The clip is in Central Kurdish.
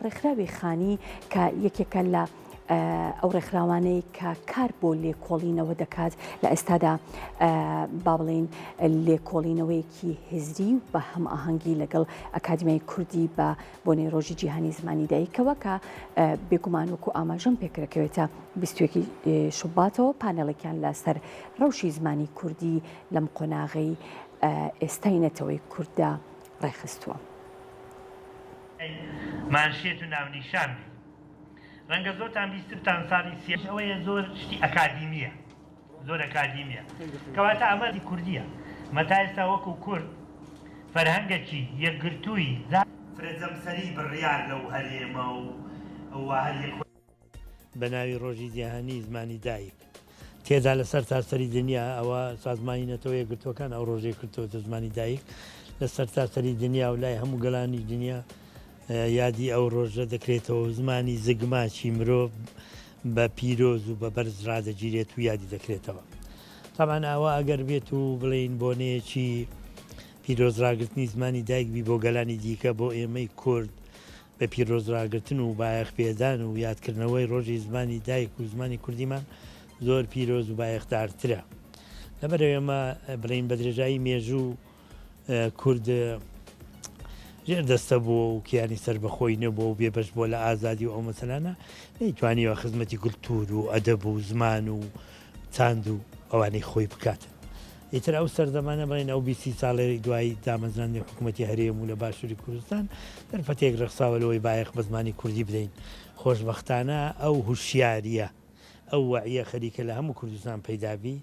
ڕێکخراوی خانی کە یەکێکە لە ئەو ڕێکخراوانەی کە کار بۆ لێکۆڵینەوە دەکات لە ئێستادا با بڵێین لێکۆڵینەوەیەکی هزری و بە هەمئاهەنگی لەگەڵ ئەکادیمیای کوردی بە بۆنەی ڕۆژی جیهانی زمانی دایکەوە کە بێگومان وەکو ئاماژەم پێکرەکەوێتە 21 شوباتەوە پانێڵێکیان لەسەر ڕەوشی زمانی کوردی لەم قۆناغەی ئێستای نەتەوەی کورددا ڕێکخستووە. مانشێت و ناونیشان بی. ڕەنگە زۆرتان بیستبتان ساڵی سێ. ئەوەیە زۆر شتی ئەکادیمییە، زۆر ئەکادیمییە. کەواتە ئەمە کوردییە. مە تا ئێستا وەکوو کورد فەرهەنگەکی یەکگرتووی. فرەجەمسەری بڕیار لەو هەرێمە و هەر یەک. بە ناوی ڕۆژی جیهانیی زمانی دایک تێدا لە سەرتاسەری دنیا، ئەوە سازمانی نەتەوە یەکگرتووەکان ئەو ڕۆژەی کردووەتە زمانی دایک لە سەرتاسەری دنیا و لای هەموو گەلانی دنیا یادی ئەو ڕۆژە دەکرێتەوە و زمانی زگماکی مرۆڤ بە پیرۆز و بە بەرز ڕادەگیرێت و یادی دەکرێتەوە. تەبعەن ئەوە ئەگەر بێت و بڵێین بۆنەیەکی پیرۆز ڕاگرتنی زمانی دایک بی بۆ گەلانی دیکە بۆ ئێمەی کورد بە پیرۆز ڕاگرتن و بایەخ پێدان و یادکردنەوەی ڕۆژی زمانی دایک و زمانی کوردیمان زۆر پیرۆز و بایەخدارترە. لەبەرئەوەی ئێمە بڵێین بە درێژایی مێژوو کورد ژێر دەستە بووە و کیانی سەربەخۆی نەبووە و بێبەش بووە لە ئازادی و ئەو مەسەلانە نەیتوانیوە خزمەتی کولتوور و ئەدەب و زمان و چاند و ئەوانەی خۆی بکات. ئیتر ئەو سەردەمانە بڵێین ئەو 20 ساڵەی دوای دامەزراندنی حکوومەتی هەرێم و لە باشووری کوردستان دەرفەتێک ڕەخساوە لەوەی بایەخ بە زمانی کوردی بدەین. خۆشبەختانە ئەو هوشیارییە، ئەو وەعیە خەریکە لە هەموو کوردستان پەیدا بی.